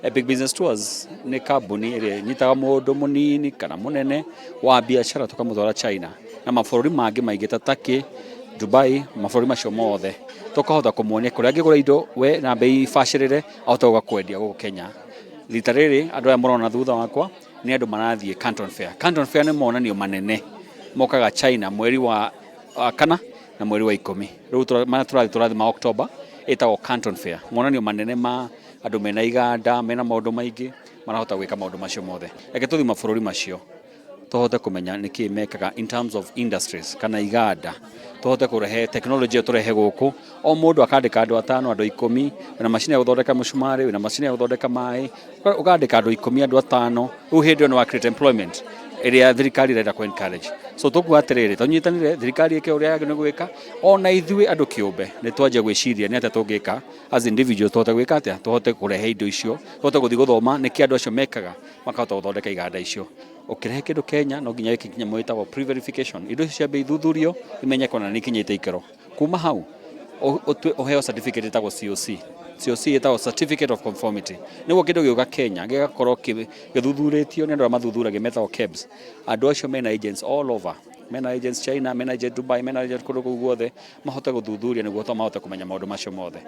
Epic Business Tours nĩ kambuni ĩrĩa ĩnyitaga mũndũ mũnini kana mũnene wa biacara tũkamũtwara China na mabũrũri mangĩ maingĩ ta Turkey, Dubai, mabũrũri macio mothe, tũkahota kũmuonia kũrĩa angĩgũra indo we na mbei bacĩrĩre ahote gũka kwendia gũkũ Kenya. Rita rĩrĩ andũ aya mũrona thutha wakwa nĩ andũ marathiĩ Canton Fair. Canton Fair nĩ monanio manene mokaga China mweri wa kana na mweri wa 10. Rĩu tũrathiĩ tũrathiĩ ma October, ĩtagwo Canton Fair. Monanio manene ma andũ mena iganda, mena maũndũ maingĩ, marahota gwĩka maũndũ macio mothe. Reke tũthiĩ mabũrũri macio tũhote kũmenya nĩkĩ mekaga in terms of industries kana iganda, tũhote kũrehe technology ĩyo tũrehe gũkũ, o mũndũ akandĩka andũ atano, andũ 10, wĩna macini ya gũthondeka mũcumarĩ, wĩna macini ya gũthondeka maĩ, ũkandĩka andũ 10, andũ atano, rĩu hĩndĩ ĩyo nĩ wa create employment ĩrĩa thirikari ĩrenda kũ encourage. So tũkuga atĩrĩrĩ, tũnyitanĩre, thirikari ĩke ũrĩa yagĩrĩirwo nĩ gwĩka, ona ithuĩ andũ kĩũmbe nĩ twanjia gwĩciria nĩ atĩa tũngĩka as individuals, tũhote gwĩka atĩa, tũhote kũrehe indo icio, tũhote gũthiĩ gũthoma nĩkĩ andũ acio mekaga makahota gũthondeka iganda icio. Ũkĩrehe kĩndũ Kenya no nginya wĩke kĩnyamũ gĩtagwo pre-verification, indo icio ciambe ithuthurio imenyeke ona nĩ ikinyĩte ikĩro. Kuma hau ũheo certificate ĩtagwo COC. COC ĩtagwo Certificate of Conformity, nĩguo kĩndũ gĩũka Kenya gĩgakorwo gĩthuthurĩtio nĩ andũ arĩa mathuthuragia metagwo KEBS. Andũ acio mena agents all over, mena agents China, mena agent Dubai, mena agent kũndũ kũu guothe, mahote gũthuthuria nĩguo mahote kũmenya maũndũ macio mothe.